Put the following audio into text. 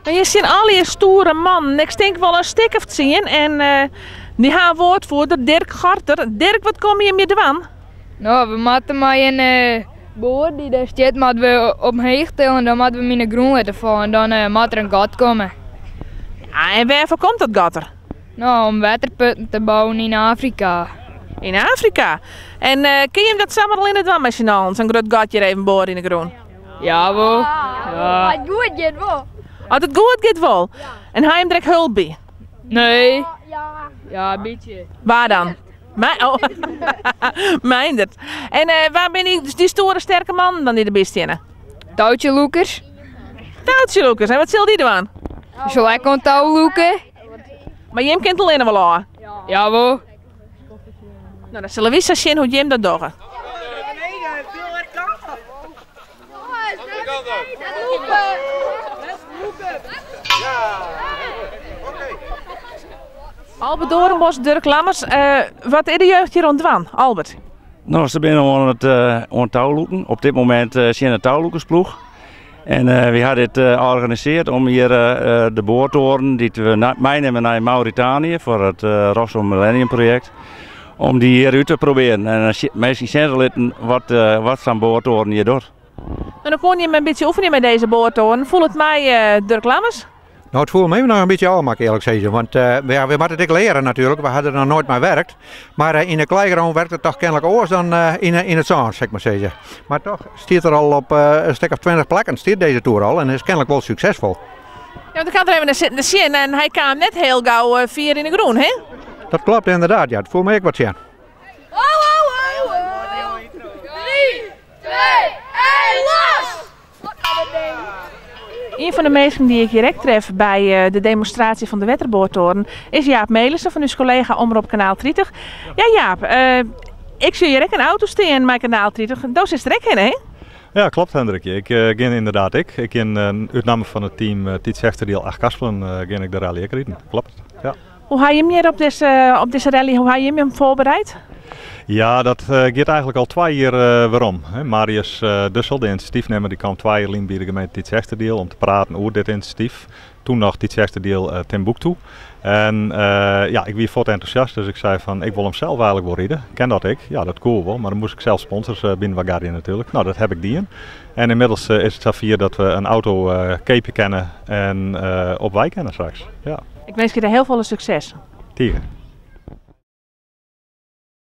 No, hjir stean allegear stoere mannen. Ik tink wol in stik of tsien. En dy ha in woordvoerder, Dirk Gorter. Dirk, wat komme jim hjir dwaan? No, we moatte mei in boar dy't dêr stiet, moatte we omheech tille en dan moatte we him yn de grûn litte falle en dan moat der in gat komme. Ja, en wêrfoar komt dat gat der? No, om wetterputten te bouwen yn Afrika. Yn Afrika? En kin jim dat samar allinne dwaan mei syn allen, sa'n grut gat hjir even boare yn de grûn? Ja, wol. Ja. As it goed giet wol. As it goed giet wol. En ha jim der ek hulp by? Nee. Ja, in bytsje. Wa dan? Oh. Meindert. En wa binne dy stoere sterke mannen dan dy't derby steane? Toutsjelûkers. Toutsjelûkers. En wat sil dy dwaan? Dy sil ek oan tou lûke. Mar jim kinne it allinne wol ôf? Ja, wol. No, dan sille wy sa sjen hoe't jim dat dogge. Albert Doornbos, Durk Lammers, wat is de jeugd hjir oan it dwaan? Albert. No, se binne oan it oan toulûken. Op dit momint tsjin de toulûkersploech. En wy ha dit organisearre om hjir de boartoren dy't we meinimme nei Mauritanië foar it Rosso Millennium projekt, om dy hjir út te probearjen en minsken sjen te litten wat, wat sa'n boartoren hjir docht. En dan koene jim in bytsje oefenje mei dizze boartoren. Foel it mei, Durk Lammers? No, it foel my noch in bytsje ôf, moat ik earlik sizze. Want ja, we moatte it ek leare natuerlik. We ha der noch noait mei werkt. Mar yn de kleigrûn werkt it toch kenlik oars dan yn it sân, sil ik mar sizze. Mar toch stiet er al op in stik of 20 plakken stiet dizze toer al en is kenlik wol suksesfol. Ja, want ik ha der even nei sitten te sjen en hy kaam net hiel gau fier yn de grûn, hè? Dat klopt ynderdaad, ja. It foel my ek wat tsjin. Ho, ho, ho, ho. 3, 2, 1, los! Ien fan de minsken dy't ik hjir ek tref by de demonstraasje fan de wetterboartoren is Jaap Melissen fan ús kollega Omrop Kanaal 30. Ja Jaap, ik sjoch hjir ek in auto stean mei Kanaal 30. Do sitst der ek hinne, hè? Ja, klopt Hendrikje. Ik gean ynderdaad ek. Ik gean út namme fan it team Tytsjerksteradiel Achtkarspelen gean ik de rally ek riden. Klopt, ja. Hoe ha jim hjir op dizze, op dizze rally, hoe ha jim him foarbereid? Ja, dat giet eigentlik al twa jier werom. Marius Dussel, de inisjatyfnimmer, dy kaam twa jier lyn by de gemeente Tytsjerksteradiel om te praten oer dit inisjatyf. Toen noch Tytsjerksteradiel Timbuktu. En ja, ik wie fuort entûsjast, dus ik sei fan ik wol him sels eigentlik wol ride. Kin dat ek? Ja, dat koe wol, mar dan moast ik sels sponsors byinoar garje natuerlik. No, dat ha ik dien. En ynmiddels is it safier dat we in auto keapje kinne en op wei kinne straks. Ja. Ik winskje dy hiel folle sukses. Tige.